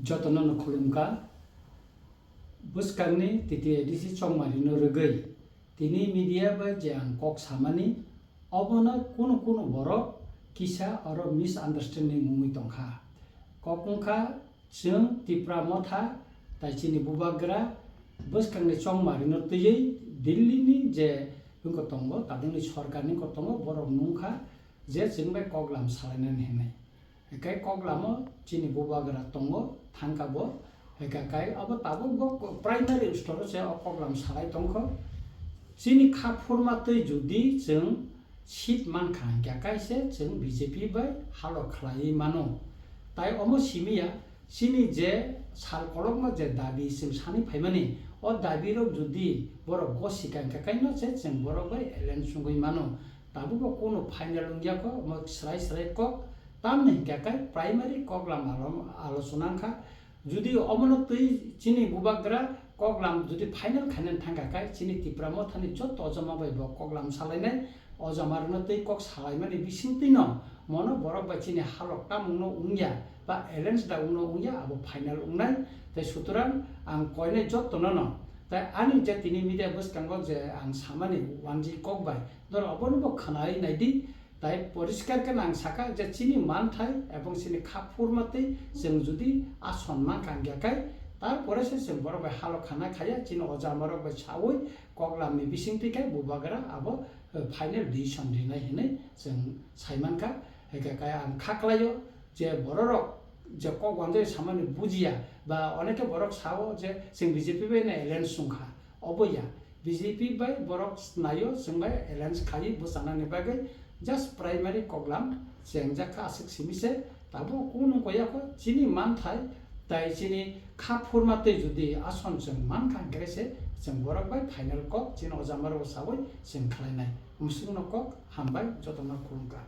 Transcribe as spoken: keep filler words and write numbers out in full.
Jotono no khulumkha. Bwskangni T T A D C chongmarino rwgwi tini media bai je ang kok samani, obono kunu kunu borok kisa oro misunderstanding wngwi tongkha. Kok wngkha, chwng Tipra Motha tai chini bubagra bwskangni chongmarino twiwi Delhi ni je wngkha tongo, tabukni sorkarni wngkha tongo, borok nungkha je chwng bai koklam salainani hinwi. Hinkhe koklamo chini bubagra tongo, thangkha bo. Hinkhe kai abo tabuk bo primary store o se o koklam salai tongkho. Chini kha phurma twi judi chwng seat mankha hinkhe kai se chwng B J P bai halo khlaiwi mano. Tai omo simiya, chini je sal kolokma je dabi chwng sani phaimani, o dabi rok judi borok gosika hinkhe kai no se chwng borok bai alliance wngwi mano. Tabuk bo kunu final wngya kho, omo srai srai kok. Tamni hinkhe kai primary koklam alo-, alochona wngkha. Judi omono twi chini bubagra koklam judi final khainani thangkha kai, chini Tipra Mothani joto ojama bai bo koklam salainai, ojama rwno twi kok salaimani bisingtwi no mono borok bai chini halok tamungno wngya ba alliance da wngno wngya abo final wngnai. Tai sutorang ang koinai jotono no, tai ani je tini media bwskango je ang samani wanji kok bai, norok obono bo khwnai naidi. Tai poriskar khe nang saka je chini manthai ebong chini kha phurma twi chwng judi ason mankha hinkhe kai, tarpore se chwng borok bai halo khana khaya, chini oja amarok bai sawi koklamni bisingtwi khe bubagra abo, eh, final decision rinai hinwi chwng saimankha. Hinkhe kai ang kha klaio je bororok je kok wanjai samani bujiya ba onekhe borok sao je chwng B J P bai no alliance wngkha, obo ya. B J P bai borok naio chwng bai alliance khaiwi bwchanani bagwi just primary koklam chengjak kha aswk simi se, tabuk kunu koya kho chini manthai tai chini kha phurma twi judi ason chwng mankha hinkhe se chwng borok bai final kok chini oja amarok sawi chwng khlainai. Mwswkno kok hambai, jotono khulumkha.